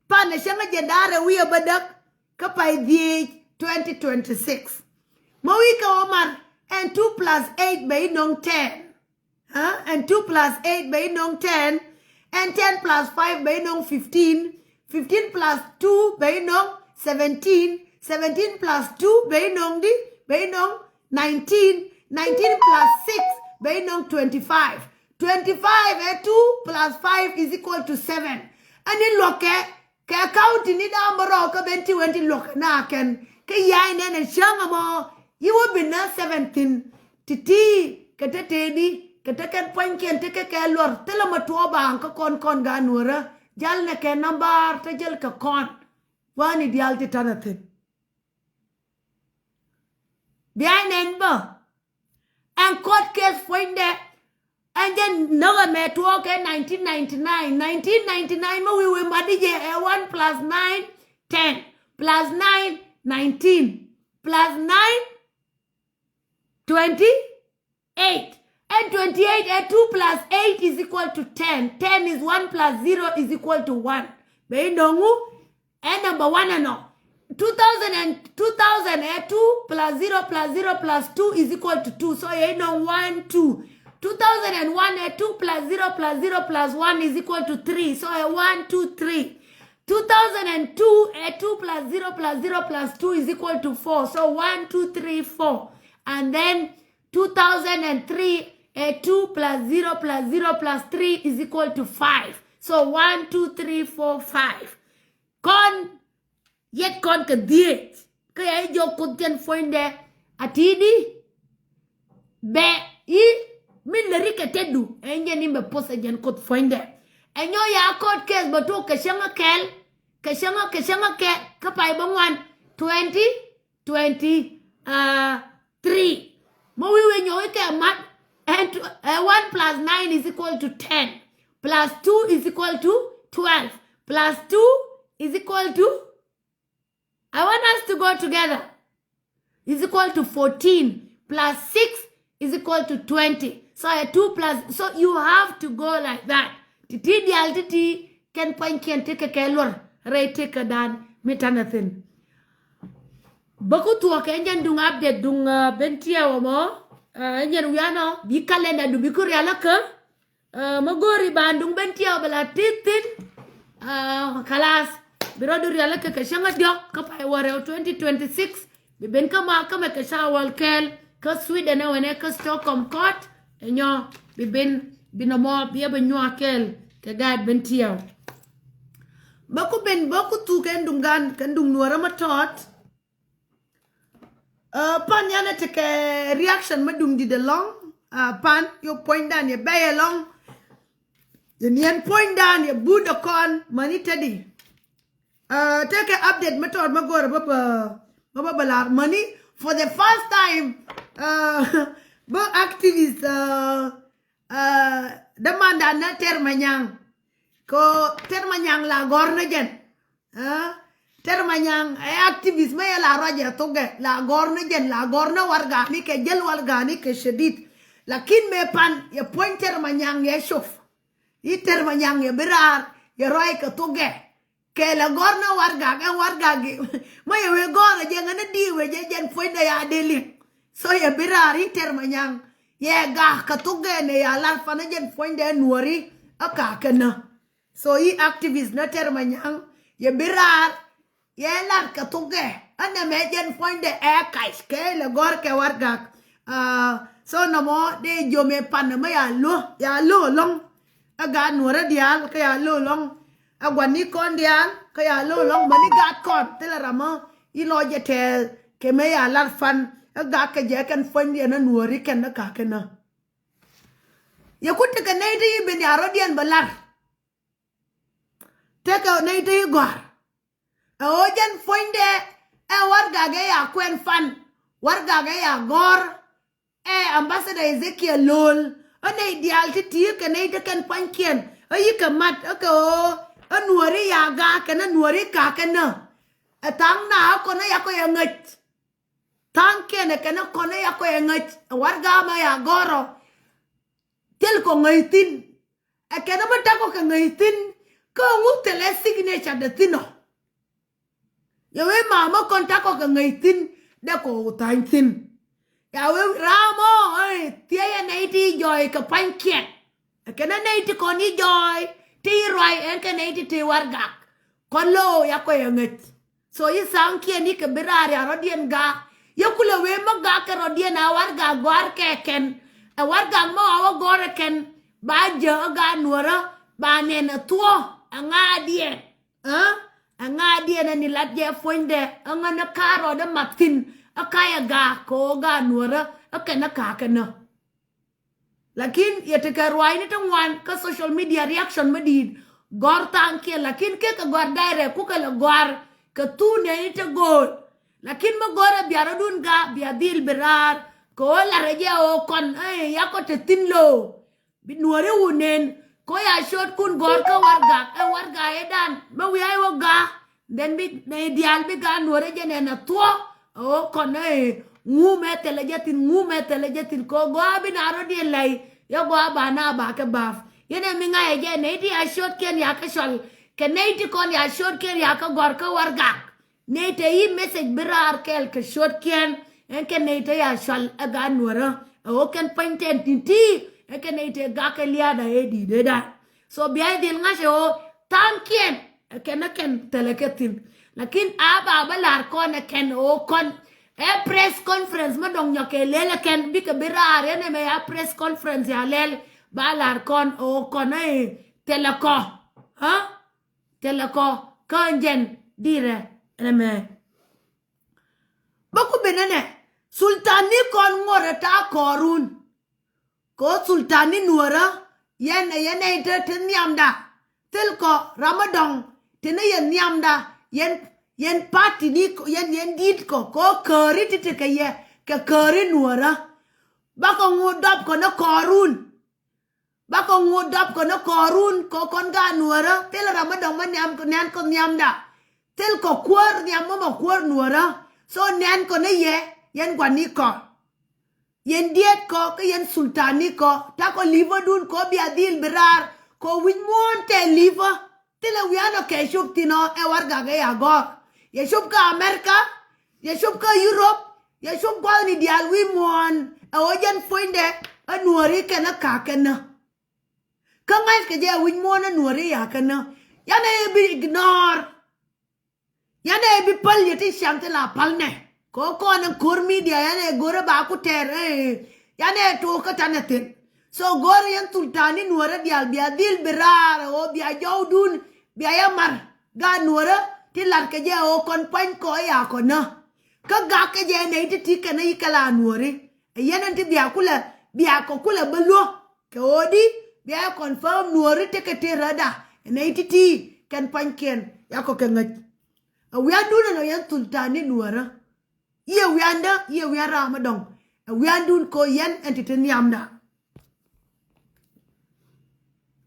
Pan ɛ cäŋ ɛ jɛn da̱a̱r ɛ wi̱i̱ ɛ bädäk kä pay dhieec twenty twenty-six. Mɔ wi̱i̱ kɛ ɣöö mar ɛn two plus eight bɛ i̱ nöŋ ten. Huh? Ɛn two plus eight bɛ i̱ nöŋ ten. Ɛn ten plus five bɛ i̱ nöŋ fifteen. Fifteen plus two bɛ i̱ nöŋ seventeen. Seventeen plus two bɛ i̱ nöŋ di, bɛ i̱ nöŋ nineteen. Nineteen plus six bɛ i̱ nöŋ twenty-five. Twenty-five ɛ two plus five is equal to seven. Ɛn i̱ luɔ̱kɛ kɛ county ni da̱a̱ mɔ rɔɔk kä ben ti wen ti luɔ̱k na kɛn. Kä ya̱a̱ inɛn ɛ cäŋ ɛmɔ i̱ wä bi nä seven thi̱n. Ti̱ti̱ kɛ te tëëdi kɛ te kɛn pua̱nykiɛn te kɛ kɛ luɔr thilɛ mɛ tuɔɔk baaŋ kä kɔn kɔn gaat Nuäärä. Jal nɛ kɛ nambar te jäl kɛ kɔn. Wani diaal ti ta̱nɛ thi̱n. Bia inɛn bä. Ɛn court case puɔ̱nydɛ. Ɛn jɛ näk ɛmɛ tuɔɔk kɛ nineteen ninety-nine. Nineteen ninety-nine mɛ wi̱i̱ wi̱i̱ mat di jɛ ɛ one plus nine, ten, plus nine, nineteen, plus nine, twenty-eight. Ɛn twenty-eight ɛ two plus eight is equal to ten. Ten is one plus zero is equal to one. Bɛ i̱ nöŋu. Ɛ number one ɛnɔ. Two thousand and, two thousand ɛ two plus zero plus zero plus two is equal to two. So ɛ inɔ one, two. Two thousand and one ɛ two plus zero plus zero plus one is equal to three. So ɛ one, two, three. Two thousand and two ɛ two plus zero plus zero plus two is equal to four. So one, two, three, four. And then two thousand and three ɛ two plus zero plus zero plus three is equal to five. So one, two, three, four, five. Kɔn yet kɔn kɛ dhieec kä yɛ i̱ jɔk Kuoth jɛn puɔ̱nydɛ a ti̱i̱di. Bɛ i̱ min lɛ ri kɛ tetdu ɛ nyɛn i̱ mɛ poth ɛ jɛn Kuoth puɔ̱nydɛ. Ɛ nyɔ ya court case bɛ tok kɛ cäŋ a kɛl, kɛ cäŋ a, kɛ cäŋ a kɛl kä pay bä ŋuan twenty twenty, uh, three. Mɔ wi̱i̱ wi̱i̱ nyɔk i̱ kɛ mat ɛn tw-, ɛ one plus nine is equal to ten. Plus two is equal to twelve. Plus two is equal to, I want us to go together. Is equal to fourteen. Plus six is equal to twenty. So ɛ two plus, so you have to go like that. Ti̱ti̱ diaal ti̱ti̱ kɛn pua̱nykiɛn tekɛ kɛ luɔr rɛy tekɛ dan mi ta̱nɛ thi̱n. Bä ku thuɔ̱k kɛ nyɛn duŋ update duŋ, uh, ben tiɛw ɛmɔ, uh, nyɛn wianɔ bi calendar du bi ku rial kä. Uh, mɛ go̱o̱ri ban duŋ ben tiɛw bɛ la ti̱thi̱n. Uh, kalas. Bi rɔdu rial kä kɛ cäŋ a diɔk kä pay wä rɛw twenty twenty-six. Bi ben kä ma kä mɛ kɛ ca wäl kɛɛl kä Sweden ɛ wɛnɛ kä Stockholm Court. Ɛ nyɔ bi ben bi nɔmɔ bi ɛ bɛ nyuak kɛɛl kɛ gaat ben tiɛw. Bä ku ben bä ku thuk kɛn duŋ gan kɛn duŋ nuɔrä ma tɔt. Uh, pan yan ɛ tekɛ reaction ma duŋ dit ɛlɔŋ. Uh, pan yɔ puɔ̱nydan yɛ bɛy ɛlɔŋ. Yɛ niɛn puɔ̱nydan yɛ but ɛ kɔn mani tedi. Uh, tekɛ update ma tɔt ma gɔrɛ bä bä ma bä bä lar mani for the first time. Uh, bä activist, uh, uh, dämandan na Ter Manyaŋ. Ko Ter Manyaŋ la gɔr na jɛn. Ah, Ter Manyaŋ ɛ activist mɛ yɛ la ruacɛ thokɛ la gɔr ni jɛn la gɔr ni wargani kɛ jäl wargani kɛ shadid. Lakin mëë pan yɛ puɔ̱ny Tɛr Manyaŋ yɛ cop. I̱ Tɛr Manyaŋ yɛ bi raar yɛ ruac kɛ thokɛ. Kɛɛl ɛ gɔ̱r ni warɛgak ɛn warɛgak i̱ mä yɛ wee gɔ̱r ɛ jɛ ŋäni di̱i̱ wee jɛ jɛn puɔ̱nydɛ ya dee liŋ. So yɛ bi raar i̱ Tɛr Manyaŋ yɛ gak kɛ thokɛ ni ya lar pan ɛ jɛn puɔ̱nydɛ Nuɔ̱ri ɛ ka̱a̱kɛ nä. So i̱ activist ni Tɛr Manyaŋ yɛ bi raar yɛ lar kɛ thokɛ. Ɛ nɛmɛ jɛn puɔ̱nydɛ ɛ kac kɛɛl ɛ gɔ̱r kɛ warɛgak. So nɔmɔ dee jiöm ɛ pan ɛmɛ ya lo̱ ya lo̱ ɛlɔ̱ŋ. Ɛ gaat Nuɔ̱rä diaal kä ya lo̱ ɛlɔ̱ŋ. Ɛ gua̱nikɔn diaal kä ya lo̱ ɛlɔ̱ŋ mäni gaatkɔn thilɛ ram mä i̱ lɔc jɛ tɛɛth kɛ mëë ya lar pan. Ɛ gak kɛ jɛ kɛn puɔ̱nydiɛn ɛ Nuɔ̱ri kɛn ɛ ka̱a̱kɛ nä. Yɛ ku tekɛ nɛy ti i̱ ben ya rɔ̱diɛn bɛ lar. Tekɛ nɛy ti i̱ gɔ̱a̱r. Ɛ ɣöö jɛn puɔ̱nydɛ ɛ warɛgak ɛ ya kuɛn pan. Warɛgak ɛ ya gɔ̱r. Ɛ Ambassador Ezekiel Lol ɛ nɛy diaal ti ti̱i̱ kɛ nɛy ti kɛn pua̱nykiɛn ɛ yi̱ kɛ mat ɛ kɛ ɣöö ɛ Nuɔ̱ri ya gak kɛn ɛ Nuɔ̱ri ka̱a̱kɛ nä. Ɛ tha̱a̱ŋ na ɛ kɔn ɛ ya kɔ yɛ ŋäc. Tha̱a̱ŋkiɛn ɛ kɛn ɛ kɔn ɛ ya kɔ yɛ ŋäc ɛ warɛgak mɛ ya gɔ̱r ɔ. Thil kɔ ŋäc thi̱n. Ɛ kɛn ɛ mi ta̱kɔ kɛ ŋäc thi̱n kä ŋu thilɛ signature dɛ thi̱n ɔ. Yɛ wee ma̱a̱ mä kɔn ta̱kɔ kɛ ŋäc thi̱n dee kɔ wä tha̱a̱ny thi̱n. Ya wee ram ɔ ɛ thiecɛ nɛy ti jɔɔy kɛ pua̱nykiɛn. Ɛ kɛn ɛ nɛy ti kɔn i̱ jɔɔy ti i̱ ruac ɛn kɛ nɛy ti ti warɛgak. Kɔn lo̱o̱ ya kɔ yɛ ŋäc. So i̱ tha̱a̱ŋkiɛn i̱ kɛ bi raar ya rɔ̱diɛn gak. Yɛ kulɛ wee mä gak kɛ rɔ̱diɛn a warɛgak gɔ̱a̱r kɛ kɛn. Ɛ warɛgak mä a wä gɔ̱r ɛ kɛn ba jɛ ɛ gaat Nuɔ̱rä ba nɛn ɛ thuɔ̱ ɛ ŋa̱a̱diɛn. Ɛ ŋa̱a̱diɛn ɛn i̱ lat jɛ puɔ̱nydɛ ɛ ŋän ɛ ka̱a̱r rɔɔdɛ mat thi̱n ɛ ka̱a̱c ɛ gak kɛ ɣöö gaat Nuɔ̱rä ɛ kɛn ɛ ka̱a̱kɛ nä. Lakin yɛ tekɛ ruaacni ti ŋuan kä social media reaction mi di̱i̱t gɔ̱r tha̱a̱ŋkiɛn lakin kek kɛ gɔ̱r direct kukɛ lɛ gɔ̱r kɛ thunɛ ni te go̱o̱l. Lakin mi gɔ̱r ɛ bia rɔ̱dun gak bia dhil bi raar kɛ ɣöö larɛ jɛ ɣöö kɔn ɛ yakɔ te thi̱n lo̱o̱. Bi Nuɔ̱ri wun nɛn kɔ ya cio̱tkun gɔ̱r kä warɛgak ɛ warɛgak ɛ dan mi wi̱i̱ a i̱ wä gak. Then bi nɛy diaal bi gaat Nuɔ̱rä jɛ nɛn a thuɔ̱k ɛ ɣöö kɔn ɛ ŋu mɛ thilɛ jɛ thi̱n ŋu mɛ thilɛ jɛ thi̱n kɛ ɣöö gɔaa bi na rɔ̱diɛn lɛy. Yɛ gɔaa ba na ba kɛ ba̱a̱p yɛn ɛ mi ŋa̱cɛ jɛ nɛy ti ya cio̱tkiɛn ya kä cɔl kɛ nɛy ti kɔn ya cio̱tkiɛn ya kä gɔ̱r kä warɛgak. Nɛy te i̱ message bi raar kɛɛl kɛ cio̱tkiɛn ɛn kɛ nɛy te ya cɔl ɛ gaat Nuɔ̱rä ɛ ɣöö kɛn pua̱nytɛn ti̱ti̱ ɛn kɛ nɛy te gak kɛ lia̱a̱da ɛ di̱i̱t ëëdan. So bia i̱ dhil ŋa̱c ɛ ɣöö tha̱a̱ŋkiɛn ɛ kɛn ɛ kɛn thilɛ kɛ thi̱n. Lakin a ba bä la̱r kɔn ɛ kɛn ɣöö kɔn ɛ press conference mä dɔ̱ŋ nyɔk kɛ lel ɛ kɛn bikɛ bi raar ɛn ɛmɛ a press conference ya lɛl ba la̱r kɔn ɣöö kɔn ɛ thilɛ kɔ. Thilɛ kɔ kä jɛn dirɛ ɛn ɛmɛ. Bä ku ben ɛnɛ sultan ni kɔn ŋuɔ̱t ɛ ta̱a̱ kɔɔrun. Kɛ ɣöö sultan ni Nuɔ̱rä yɛn ɛ yɛn nɛy te te nhiamda. Thil kɔ ram mi dɔ̱ŋ te ni yɛn nhiamda yɛn yɛn party ni yɛn yɛn di̱t kɔ kɛ ɣöö kääri ti tekɛ yɛ kɛ kääri Nuɔ̱rä. Bakɔ ŋu dɔp kɔ ni kɔɔrun. Bakɔ ŋu dɔp kɔ ni kɔɔrun kɛ ɣöö kɔn gaat Nuɔ̱rä thil ram mi dɔ̱ŋ mi nhiam kɔ nhiam kɔ nhiamda. Thil kɔ kuäär nhiam mi mɔ kuäär Nuɔ̱rä. So nhiam kɔ ni yɛ yɛn gua̱n ni kɔ. Yɛn diet kɔ kä yɛn sultan ni kɔ takɔ li̱pä dun kɔ bia dhil bi raar kɔ wi̱c muɔ̱ɔ̱n tɛ li̱pä. Thilɛ wi̱i̱ anɔ kɛ cop thi̱n ɔ ɛ warɛgak ɛ ya gɔ̱r. Yɛ cop kä America. Yɛ cop kä Europe. Yɛ cop gua̱thni diaal wi̱i̱ muɔ̱ɔ̱n ɛ ɣöö jɛn puɔ̱nydɛ ɛ Nuɔ̱ri kɛn ɛ ka̱a̱k kɛn nä. Kä ŋa̱ckɛ jɛ ɛ wi̱c muɔ̱ɔ̱n ɛ Nuɔ̱ri ya kɛn nä. Yan ɛ bi ignore. Yan ɛ bi päl yɛ ti ciaŋ ti la päl nɛ kɛ ɣöö kɔn ɛn ko̱r media yan ɛ go̱rä ba ku tɛɛr ɛ yan ɛ to̱o̱k kä tanɛ thi̱n. So go̱rä yɛn thultani Nuɔ̱rä diaal bia dhil bi raar ɛ ɣöö bia jɔwdun bia yɛ mar gaat Nuɔ̱rä ti latkɛ jɛ ɛ ɣöö kɔn pua̱ny kɔ ɛ ya kɔn nä. Kä gak kɛ jɛ ɛ nɛy ti ti kɛn ɛ yi kɛ la Nuɔ̱ri ɛ yɛn ɛn ti bia kulɛ bia kɔ kulɛ bä luɔ̱k. Kɛ ɣöö di bia yɛ confirm Nuɔ̱ri tekɛ tëë räda ɛ nɛy ti̱ti̱ kɛn pua̱nykiɛn yakɔ kɛ ŋäc. Ɛ wiandun ɛn ɔ yɛn thultani Nuɔ̱rä. Yiëë wiandä yiëë wian ram mi dɔ̱ŋ. Ɛ wiandun kɛ ɣöö yɛn ɛn ti ti nhiamda.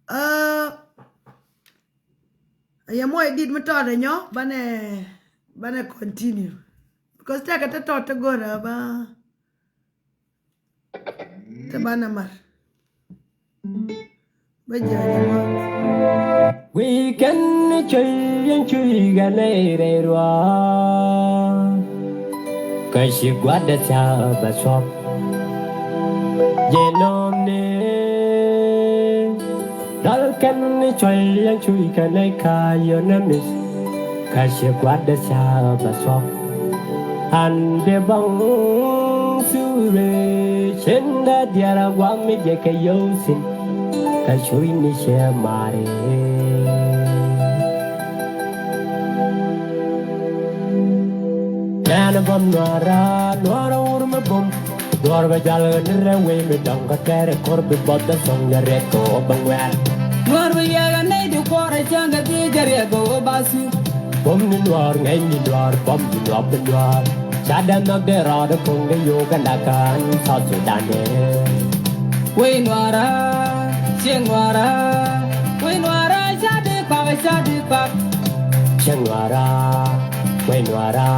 Ɛ yɛ muɔc dit mi tɔt ɛ nyɔ banɛ banɛ continue. Because tɛkɛ te tɔt te go̱rä ba. Te banɛ mar. Bä jɛ jɛ mɔ. Guikɛn ni cuy yɛn cuy gɛ nɛy rɛy ruaak. Kä ci gua̱dɛ thia̱a̱ bɛ thuɔ̱k. Jɛ nɔmni. Dal kɛn ni cuy yɛn cuy kɛ nɛy ka yɔn ɛ mi̱th. Kä ci gua̱dɛ thia̱a̱ bɛ thuɔ̱k. An bi bäŋ thurɛ cin dee diɛɛr a guam mi jɛ kɛ yio̱w thi̱n. Kä cuy ni cɛ mari. Nɛn bäm nuara nuara wur mi bum. Nuɔr bɛ jal ni rɛ wei mi dɔŋ kä kɛrɛ kor bi bɔth dɛ thɔŋ jɛ riɛk kɛ wä bä ŋuɛr. Nuɔr bɛ yɛk a nɛy di kuɔrɛ cäŋ kɛ dhie jɛ riɛk kɛ wä ba su. Bum ni nuɔr ŋɛny ni nuɔr bum ni nuɔr bi nuɔr. Ca dɛ nhɔk dee rɔɔdɛ puŋ dee Uganda kan South Sudan dee. Wei nuara, cieŋ nuara, wei nuara ca dee kpak ca dee kpak. Cieŋ nuara, wei nuara,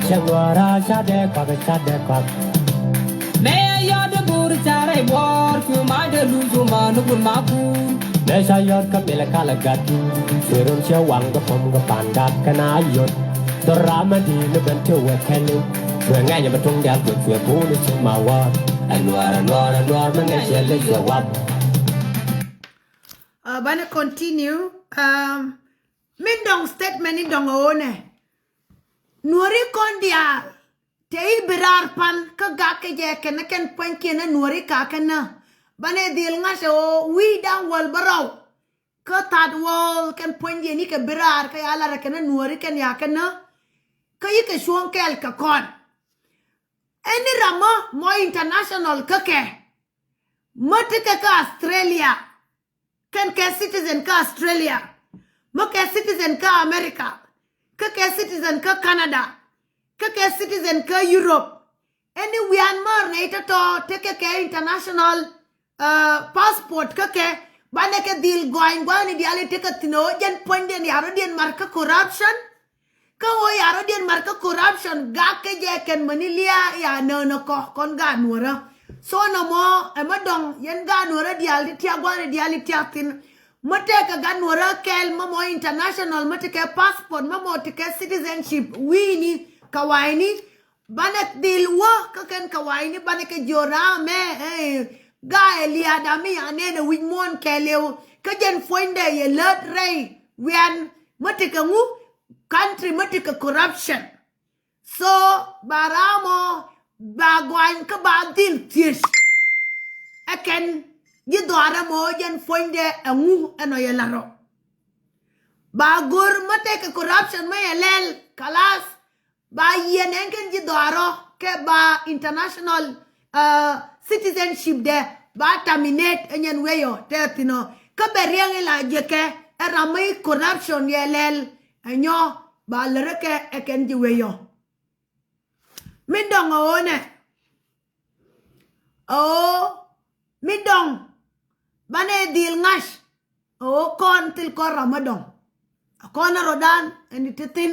cieŋ nuara ca dee kpak ca dee kpak. Mɛ yɔt de bur ca rɛy buɔr cu ma de lu cu ma nukun ma kun. Mɛ ca yɔt kä milɛ kalɛ gat cu rum ciɛ waŋ kä pom kä pan gat kä na yɔt. Dhɔr ram a di̱i̱t ni ben ti wek kɛn liw. Cuɛ ŋɛny bɛ tuŋ dial guic cuɛ buuni ci ma wä. Ɛ luɔr ɛ luɔr ɛ luɔr mi ŋɛc cɛ lec cuɛ wap. Uh, banɛ continue. Um, min dɔŋ statement in dɔŋ ɛ ɣöö nɛ nuɔri kɔn diaal te i̱ bi raar pan kä gak kɛ jɛ kɛn kɛn puɔ̱nykiɛn ɛ nuɔri kakä nä. Banɛ dhil ŋa̱c ɛ ɣöö wi̱i̱ da̱ŋ wäl bä rɔw. Kä third world kɛn puɔ̱nydiɛn i̱ kɛ bi raar kä ya lar ɛ kɛn ɛ nuɔri kɛn ya kɛ nä. Kä i̱ kɛ cuɔ̱ŋ kɛɛl kɛ kɔn. Ɛn i̱ ram mä mɔ international kä kɛ. Mä ti kɛ kä Australia. Kɛn kɛ citizen kä Australia. Mä kɛ citizen kä America. Kä kɛ citizen kä Canada. Kä kɛ citizen kä Europe. Ɛn i̱ wian mär nɛ i̱ tɔ̱tɔ̱ tekɛ kɛ international uh, passport kä kɛ banɛ kɛ dhil gɔany gua̱a̱ni diaal i̱ tekɛ thi̱n ɣöö jɛn puɔ̱nydiɛn ya̱r rɔ̱diɛn mar kä corruption. Kä ɣöö ya̱r rɔ̱diɛn mar kä corruption gak kɛ jɛ kɛn mäni lia̱a̱ ya nöönä kɔ kɔn gaat nuɔ̱rä. So nɔmɔ ɛmɛ dɔ̱ŋ yɛn gaat nuɔ̱rä diaal ti tiak gua̱a̱ni diaal i̱ tiak thi̱n. Mä tekɛ gat nuɔ̱rä kɛɛl mä mɔ international mä tekɛ passport mä mɔ tekɛ citizenship wi̱i̱ni kɛ wa̱i̱ni. Banɛ dhil wä kä kɛn kɛ wa̱i̱ni banɛ kɛ jiök raam ɛ, eh, ga̱a̱ ɛ lia̱a̱ dam mi a nɛn ɛ wi̱c muɔ̱ɔ̱n kɛɛliw. Kä jɛn puɔ̱nydɛ yɛ lät rɛy wian mä tekɛ ŋu country mä tekɛ corruption. So ba raam ɔ ba gɔany kä ba dhil thiec. Ɛ kɛn ji̱ dhɔaarä mɔ jɛn puɔ̱nydɛ ɛ ŋu ɛnɔ yɛ la̱t rɔ. Ba go̱r mä tekɛ corruption mä yɛ lɛl kalas. Ba yiɛn ɛn kɛn ji̱ dhɔaarɔ kɛ ba international uh, citizenship dɛ ba terminate ɛ nyɛn weyɔ tɛ thi̱n ɔ. Kä bɛ riɛŋ ila jiɛkɛ ɛ ram mi corruption yɛ lɛl ɛ nyɔ ba lärä kɛ ɛ kɛn ji̱ weyɔ. Min dɔŋ ɛ ɣöö nɛ ɛ ɣöö min dɔŋ banɛ dhil ŋa̱c. Ɛ ɣöö kɔn thil kɔn ram mi dɔ̱ŋ. Ɛ kɔn ɛ rɔ̱dan ɛn ti thi̱n.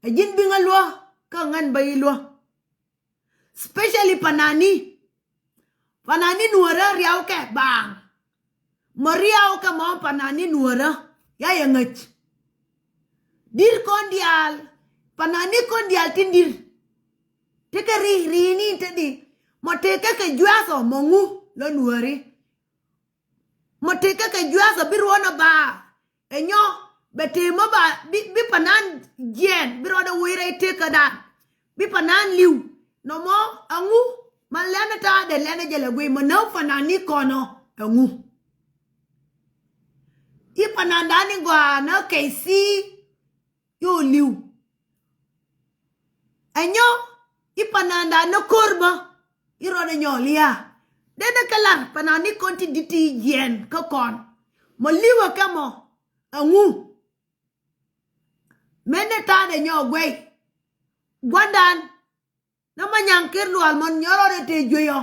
Ɛ ji̱n bi̱ŋ ɛ luäk kä ŋän bä yi luäk. Specially panani. Panani nuɔ̱rä riaw kɛ baaŋ. Mɔ riaw kɛ mɔ panani nuɔ̱rä ya yɛ ŋäc. Dir kɔn diaal panani kɔn diaal tin dir. Tekɛ ri ri ni te di mɔ tekɛ kɛ juath ɔ mɔ ŋu lɔ nuɔ̱ri. Mɔ tekɛ kɛ juath ɔ bi ruɔ̱n ɔ ba ɛ nyɔ bɛ tëë mɔ ba bi, bi panan jiɛn bi rɔɔdɛ woi rɛy tekädan. Bi panan li̱w nɔmɔ ɛŋu ma lɛn ɛ ta̱a̱dɛ lɛn ɛ jɛ lɛ guiy mɔ näk panan ni kɔn ɔ ɛŋu. I̱ panandan ni gɔaa näk kɛy thii. Yo li̱w. Ɛ nyɔ i̱ pananda ni ko̱r bä i̱ rɔɔdɛ nyɔɔl ya. Denɛ kɛ lar panani kɔn ti di̱t ti jiɛɛn kä kɔn. Mɔ li̱w ɛ kɛ mɔ ɛŋu. Mɛn ni ta̱a̱dɛ nyɔɔk guɛy. Gua̱ndan. Nä ma nyaŋ ker lual mɔn nyɔrɔ rɛ te juey ɔ.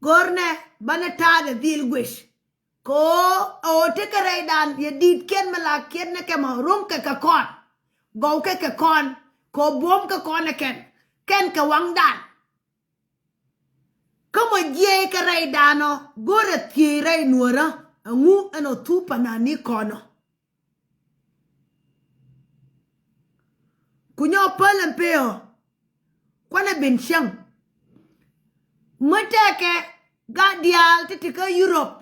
Go̱rnɛ banɛ ta̱a̱dɛ dhil guec. Kɛ ɣöö ɛ ɣöö tekɛ rɛydan yɛ di̱i̱t kiɛn mi la kiɛn ni kɛ mɔ ro̱ŋ kɛ kɛ kɔn. Gɔw kɛ kɛ kɔn kɛ ɣöö buɔ̱m kɛ kɔn ɛ kɛn. kɛn kɛ waŋdan. Kä mɔ jiɛc kɛ rɛydan ɔ, go̱rɛ thiec rɛy nuɔrä, ɛŋu ɛn ɔ thuk panani kɔn ɔ. Ku nyɔ päl ɛn pee ɔ, kuanɛ bin cäŋ. Mä tɛkɛ gat diaal ti ti kä Europe.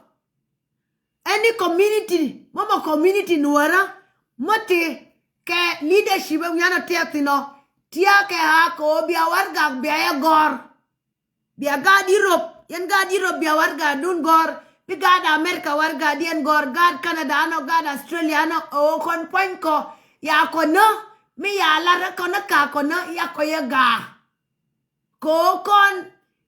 Any community, mɔmɔ community nuɔrä, mä ti kɛ leadership ɛ wianɔ tiath thin ɔ, tiath kɛ a kɛ ɣöö bia warɛgak bia yɛ gɔ̱r. Bia gaat Europe, yɛn gaat Europe bia warɛgadun gɔ̱r, bi gaat America warɛgadiɛn gɔ̱r, gaat Canada ɛnɔ, gaat Australia ɛnɔ, ɛ ɣöö kɔn pua̱nykɔ, ya kɔn nä, mi ya lar ɛ kɔn nä ka kɔn nä, ya kɔ yɛ gaa. Kɛ ɣöö kɔn,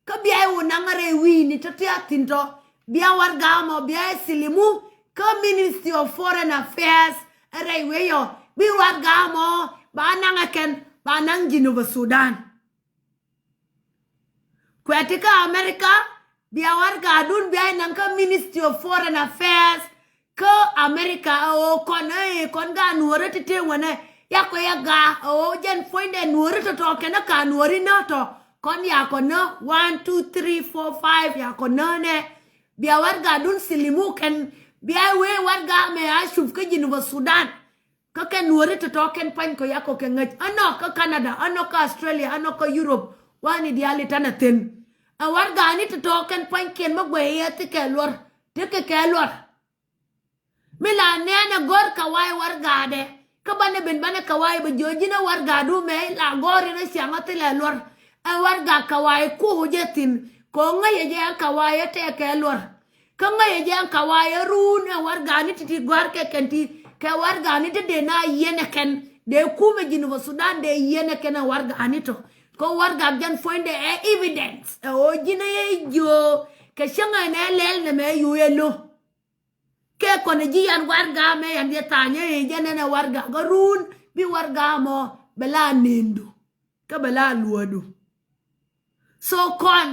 kä bia yɛ wä naŋ rɛy wi̱i̱ni tɔ̱ tiath thin tɔ̱, bia warɛga mɔ, bia yɛ silimu, kä Ministry of Foreign Affairs, ɛ rɛy wecɔ, bi warɛga mɔ, ba naŋ ɛ kɛn, ba naŋ Jinub Sudan. Kuɛ ti kä America, bia warɛgadun bia yɛ naŋ kä Ministry of Foreign Affairs, kä America ɛ ɣöö kɔn ɛ kɔn gaat nuɔ̱ɔ̱ri ti tëë wänɛ, ya kɔ yɛ gaa ɛ ɣöö jɛn puɔ̱nydɛ nuɔ̱ɔ̱ri tɔ̱tɔ̱ kɛn ɛ ka nuɔ̱ɔ̱ri nä tɔ̱, kɔn ya kɔ nä one, two, three, four, five ya kɔ nä nɛ. Bia warɛgadun silimu kɛn, bia wee warɛga mɛ a cup kä Jinub Sudan. Kä kɛn nuɔ̱ɔ̱ri tɔ̱tɔ̱ kɛn pa̱ny kɔ ya kɔ kɛ ŋäc. Ɛnɔ kä Canada, ɛnɔ kä Australia, ɛnɔ kä Europe, wani diaal i̱ tanɛ thi̱n. Ɛ warɛgani tɔ̱tɔ̱ kɛn pa̱nykiɛn mä guɛy yɛ thikɛ luɔr, tekɛ kɛ luɔr. Mi la nɛɛnɛ gɔ̱r kawai warɛgadɛ. Kä banɛ ben banɛ kawai bɛ jiɔ ji̱n ɛ warɛgadu mɛ la gɔ̱r in ɛ ciaŋ ɛ thilɛ luɔr. Ɛ warɛga kawai kuɔ jɛ thi̱n. Kɛ ɣöö ŋäcɛ jɛ ɛ kawai ɛ tɛkɛ luɔr. Kä ŋäcɛ jɛ ɛ kawai ɛ run ɛ warɛgani ti̱ti̱ gɔ̱a̱r kɛ kɛn ti kɛ warɛgani ti dee na yiɛn ɛ kɛn. Dee kumɛ Jinub Sudan dee yiɛn ɛ kɛn ɛ warɛgani tɔ. Kä warɛga jɛn puɔ̱nydɛ ɛ evidence. Ɛ ɣöö ji̱n ɛ yɛ jiö kɛ cäŋ ɛn ɛ lɛl nɛmɛ ɛ yo̱o̱ ɛ lo̱. Kɛ kɔn ji̱ yan warɛga mɛ yan diɛ tha̱a̱nyä i̱ jɛ nɛnɛ warɛga kä run bi warɛga mɔ bɛ la nendu. Kä bɛ la luɔ̱du. So kɔn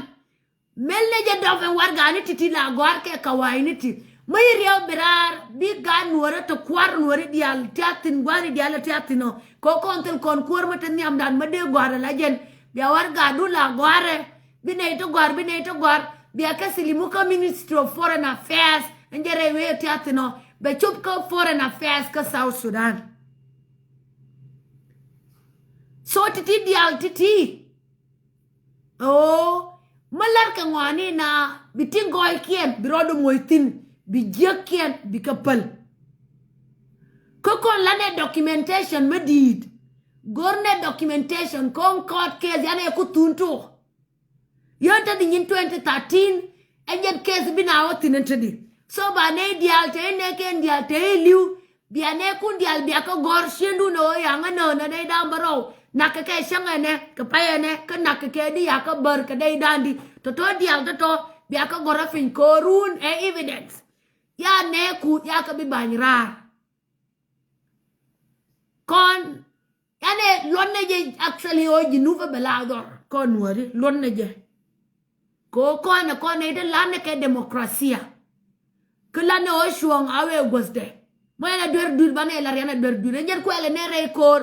mel ni jɛ dɔp ɛn warɛgani ti̱ti̱ la gɔ̱a̱r kɛ kawai ni ti. Mä yi riɛw bi raar bi gaat nuɔ̱ɔ̱rä ti kua̱r nuɔ̱ɔ̱ri diaal tiath thin gua̱a̱ri diaal tiath thin ɔ. Kɛ kɔn thil kɔn kuäär mä te nhiamdan mä dee gɔ̱a̱r ala jɛn. Bia warɛgadun la gɔ̱a̱rɛ. Bi nɛy ti gɔ̱a̱r, bi nɛy ti gɔ̱a̱r. Bia kɛ silimu kä Ministry of Foreign Affairs. Ɛn jɛ rɛy wee tiath thin ɔ. Bɛ cop kä Foreign Affairs kä South Sudan. So ti̱ti̱ diaal ti̱ti̱. Ɣöö mä la̱rkɛ ŋɔaani na bi ti gɔɔykiɛn bi rɔɔdu moc thi̱n bi jiäkkiɛn bi kɛ päl. Kä kɔn la̱t nɛ documentation mä di̱i̱t. Go̱r nɛ documentation kɔn court case yan ɛ ku thun tok. Yän te di nyin twenty thirteen ɛ jɛn case bi na wä thi̱n ɛn te di. So ba nɛy diaal te i̱ nɛɛkiɛn diaal te i̱ li̱w. Bia nɛɛkun diaal bia kä gɔ̱r ciëŋdun ɣöö yaŋä nööŋ ɛ dɛy da̱a̱m bä rɔw. Nakkɛ kɛ cäŋ ɛnɛ kɛ pay ɛnɛ kä nakkɛ kɛ di yakä bär kɛ dɛy da̱a̱n di tɔ̱tɔ̱ diaal tɔ̱tɔ̱ bia kä gɔ̱r ɛ piny kɛ ɣöö run ɛ evidence. Ya nɛɛkun yakä bi ba̱ny raar. Kɔn Yanɛ luɔt nɛ jɛ actually ɔ Jinub ɛ bɛ la dhɔr kɔn nuɔri luɔt nɛ jɛ. Kɛ ɣöö kɔn ɛ kɔn ɛ te lan nɛ kɛ demokrasia. Kä lan nɛ ɔ cuɔ̱ɔ̱ŋ a wee guäthdɛ. Mä yanɛ duer duut banɛ lar yanɛ duer duut ɛ jɛn kuɛlɛ nɛ rɛy ko̱o̱r.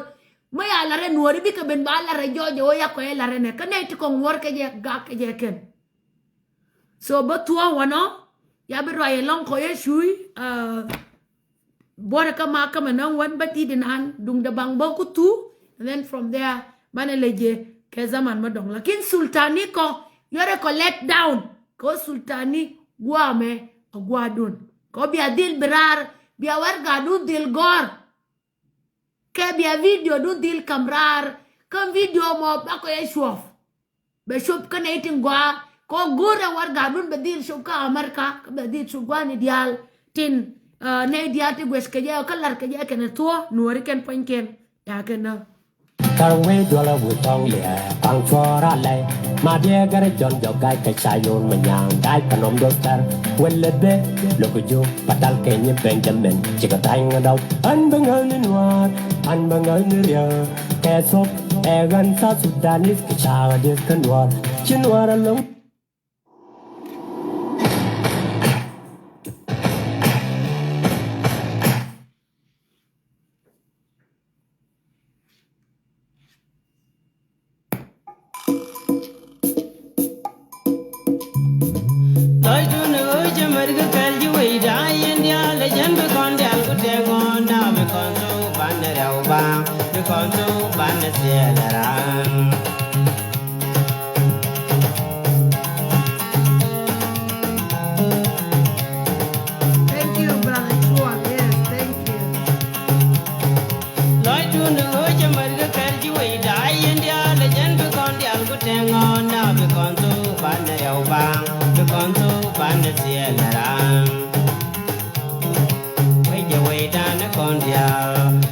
Mä ya lar ɛ nuɔri bikɛ ben ba lar ɛ jɔɔc ɛ ɣöö ya kɔc ɛ lar ɛ nɛ kä nɛ ti kɔŋ wuɔr kɛ jɛ gak kɛ jɛ kɛn. So bä thuɔ̱ɔ̱ŋ wanɔ ya bi ruac ɛlɔ̱ŋ kɔc ɛ cuuc. Buɔ̱rɛ kä ma kä mɛ nɔŋ wän bä di̱t inan duŋdɛ baŋ bä ku thu. And then from there banɛ lɛ jɛ kɛ zaman mä dɔŋ lakin sultani kɔ yɔrɛ kɔ let down. Kɛ sultani guamɛ a guadun kɔ bia dhil bi raar bia warɛgadun dhil gɔ̱r. Kɛ bia video dun dhil kam raar kä video mɔ bakɔ yɛ cuɔp. Bɛ cop kä nɛy tin gɔaa kɔ go̱o̱rɛ warɛgadun bɛ dhil cop kä America kä bɛ dhil cop gua̱a̱ni diaal tin nɛy diaal ti guɛc kɛ jɛ kä lar kɛ jɛ kɛnɛ thuɔ̱ɔ̱ nuɔ̱ɔ̱ri kɛn puɔ̱nykiɛn. Yaa kɛn nä. Kaŋ wee duɔlä wut tɔŋ liɛ kaŋ cuɔ̱ɔ̱r alɛ. Ma diɛ gɛrɛ jɔn jɔk ga̱a̱c kɛ ca yo̱o̱n mɛ nyaŋ ga̱a̱c kɛ nɔm duɔth tɛr. Wälɛ bee lo̱k jok patal kɛ nyi Benjamin cikɛ ta̱ny ŋädɔw. Ɣän bä ŋäni nuaar ɣän bä ŋäni riäk kɛ thok. Ɛ ɣän South Sudanese kɛ cakɛ dieth kä nuɔ̱ɔ̱r ci nuɔ̱ɔ̱r alo̱ŋ. Kɔn thok banɛ thil ram. Thank you, brother Chuak. Yes, thank you. Lɔcdun ɣöö cä mär kɛ kɛl ji̱ wecda, a yɛn diaal ɛ jɛn bi kɔn diaal ku tɛŋ ɣɔn na bi kɔn thok banɛ rɛw baŋ, bi kɔn thok banɛ thil ram. Wec jɛ wecdan ɛ kɔn diaal.